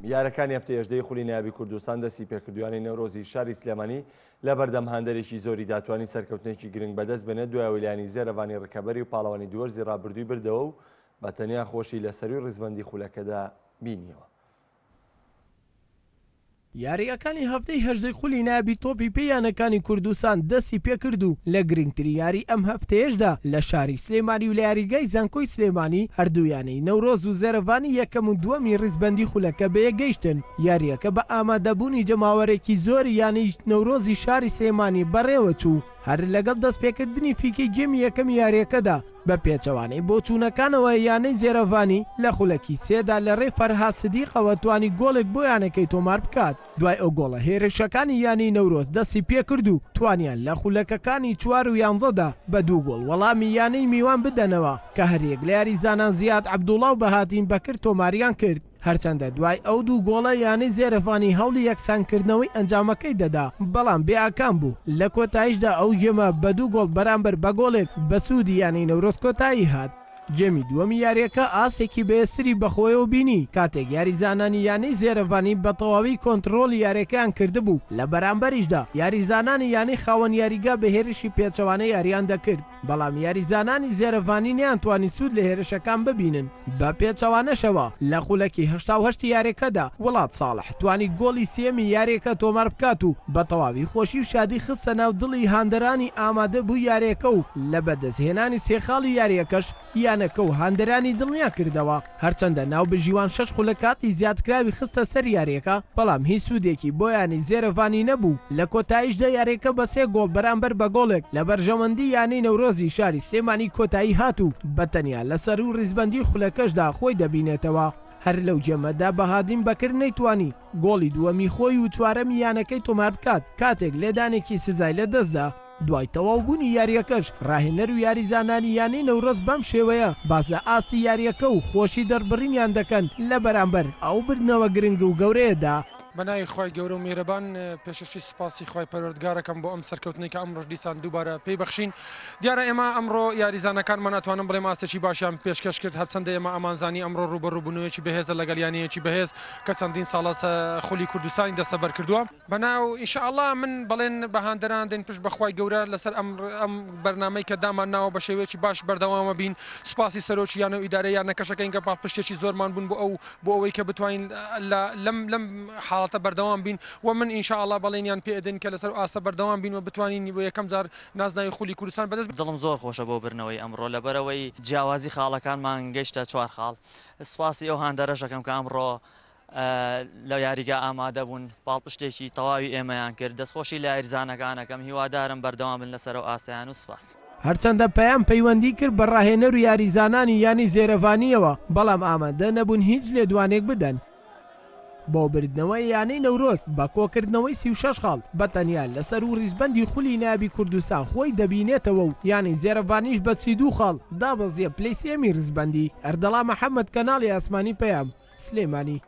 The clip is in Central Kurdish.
یارەکانی هەفتەی هەژدەی خولی نایابی کوردستان دەستی پێکرد و یانەی نەورۆزی شاری سلێمانی لە بەردەم هاندەرێکی زۆریدا توانی سەرکەوتنێکی گرنگ بەدەست بێنێت دوای ئەوەی لایەنی زێرەڤانی ڕکەبەری و پاڵەوانی دووەرزی ڕابردووی بردەوە و بە تەنیا خۆشی لە سەرووی ڕیزبەندی خولەکەدا بینیەوە. یارییەکانی هەفتەی هەژدەی خولی نایابی تۆپی پێی یانەکانی کوردستان دەستی پێکرد و لە گرنگترین یاری ئەم هەفتەیەشدا لە شاری سلێمانی و لە یاریگای زانکۆی سلێمانی هەردوو یانەی نەورۆز و زێرەڤانی یەکەم و دووەمی ڕیزبەندی خولەکە بەیەکگەیشتن. یارییەکە بە ئامادەبوونی جەماوەرێکی زۆری یانەی نەورۆزی شاری سلێمانی بەڕێوەچوو. هەر لەگەڵ دەستپێکردنی فیکەی گێمی یەکەمی یارییەکەدا بە پێچەوانەی بۆچوونەکانەوە یانەی زێرەڤانی لە خولەکی سێدا لە رێی فەرهاد سدیقەوە توانی گۆڵێک بۆ یانەکەی تۆمار بکات، دوای ئەو گۆڵە هێرشەکانی یانەی نەورۆز دەستی پێکرد و توانیان لە خولەکەکانی چوار و یانزەدا بە دوو گۆڵ وەڵامی یانەی میوان بدەنەوە کە هەریەک لە یاریزانان زیاد عەبدوڵا و بەهادین بەکر تۆماریان کرد. هەرچەندە دوای ئەو دوو گۆڵە یانەی زێرەڤانی هەوڵی یەکسانکردنەوەی ئەنجامەکەی دەدا، بەڵام بێ ئاکام بوو، لە کۆتاییشدا ئەو گێمە بە دوو گۆڵ بەرامبەر بە گۆڵێک بە سوودی یانەی نەورۆز کۆتایی هات. گێمی دووەمی یارییەکە ئاستێکی بەهێزتری بەخۆیەوە بینی، کاتێک یاریزانانی یانەی زێرەڤانی بە تەواوی کۆنتڕۆڵی یارییەکەیان کردبوو، لە بەرامبەریشدا یاریزانانی یانەی خاوەن یاریگا بە هێرشی پێچەوانە یارییان دەکرد. بەڵام یاریزانانی زێرەڤانی نەیانتوانی سوود لە هێرشەکان ببینن، بە پێچەوانەشەوە لە خولەکی 88 ی یارییەکەدا وڵات ساڵح توانی گۆڵی سێیەمی یارییەکە تۆمار بکات و بە تەواوی خۆشی و شادی خستە ناو دڵی هاندەرانی ئامادەبووی یارییەکە و لە بەدەستهێنانی سێ خاڵی یارییەکەش یانەکە و هاندەرانی دڵنیا کردەوە. هەرچەندە ناوبژیوان شەش خولەک کاتی زیادکراوی خستە سەر یارییەکە، بەڵام هیچ سوودێکی بۆ یانەی زێرەڤانی نەبوو، لە کۆتاییشدا یارییەکە بە سێ گۆڵ بەرامبەر بە گۆڵێک لە بەرژەوەندی یانەی نەورۆزی شاری سلێمانی کۆتایی هات و بە تەنیا لە سەروو ریزبەندی خولەکەشدا خۆی دەبینێتەوە. هەر لەو گێمەدا بەهادین بەکر نەیتوانی گۆڵی دووەمی خۆی و چوارەمی یانەکەی تۆماربکات کاتێک لێدانێکی سزای لەدەستدا. دوای تەواوبوونی یارییەکەش راهێنەر و یاریزانانی یانەی نەورۆز بەم شێوەیە باس لە ئاستی یارییەکە و خۆشی دەربڕینیان دەکەن لە بەرامبەر ئەو بردنەوە گرنگ و گەورەیەدا. بە ناوی خوای گەورە و میهرەبان پێشەکی سوپاسی خوای پەروەردگارەکەم بۆ ئەم سەرکەوتنەی کە ئەمڕۆش دیسان دووبارە پێی بەخشین دیارە ئێمە ئەمڕۆ یاریزانەکانمان ئەتوانم بڵێم ئاستێکی باشیان پێشکەش کرد هەرچەندە ئێمە ئەمانزانی ئەمڕۆ ڕووبەڕووبوونەوەیەکی بەهێزە لەگەڵ یانەیەکی بەهێز کە چەندین ساڵە خولی کوردستانی دەستەبەر کردووە. بەناو ان شاء اللە من بەڵێن بە هاندەران دەین پشت بە خوای گەورە لەسەر ئەم ئەم بەرنامەی کە دامان ناوە بە شێوەیەکی باش بەردەوامە بین سوپاسی سەرۆکی یانە و ئیدارەی یانەکەش ئەکەین کە پاڵپشتێکی زۆرمان بوون بۆ ئەو بۆ ئەوەی کە بتوانین لە لەم لەم حاڵەتە بەردەوام بین و من ان شاء اللە بەڵێنیان پێ ئەدەین کە لەسەر ئاستە بەردەوام بین و بتوانین بۆ یەکەم جار نازناوی خولی کوردستان بەدەست دڵم زۆر خۆشە بۆ بردنەوەی ئەمڕۆ لەبەرئەوەی جیاوازی خاڵەکانمان گەیشتە چوار خاڵ سوپاسی ئەو هاندەرەش ئەکەم کە ئەمڕۆ لە یاریگا ئامادەبوون، پاڵپشتێکی تەواوی ئێمەیان کرد، دەستخۆشی لە یاریزانەکان ئەکەم، هیوادارم بەردەوام بن لەسەر ئەو ئاستەیان و سوپاس. هەرچەندە پەیام پەیوەندی کرد بە ڕاهێنەر و یاریزانانی یانەی زێرەڤانییەوە، بەڵام ئامادە نەبوون هیچ لێدوانێک بدەن. بۆ بردنەوەی یانەی نەورۆز بە کۆکردنەوەی 36 خاڵ بە تەنیا لە سەروو ریزبەندی خولی نایابی کوردستان خۆی دەبینێتەوە و یانەی زێرەڤانیش بە 32 خاڵ دابەزییە پلەی سێیەمی ریزبەندی. ئەردەڵان محەمەد، کەناڵی ئاسمانی پەیام. سلێمانی.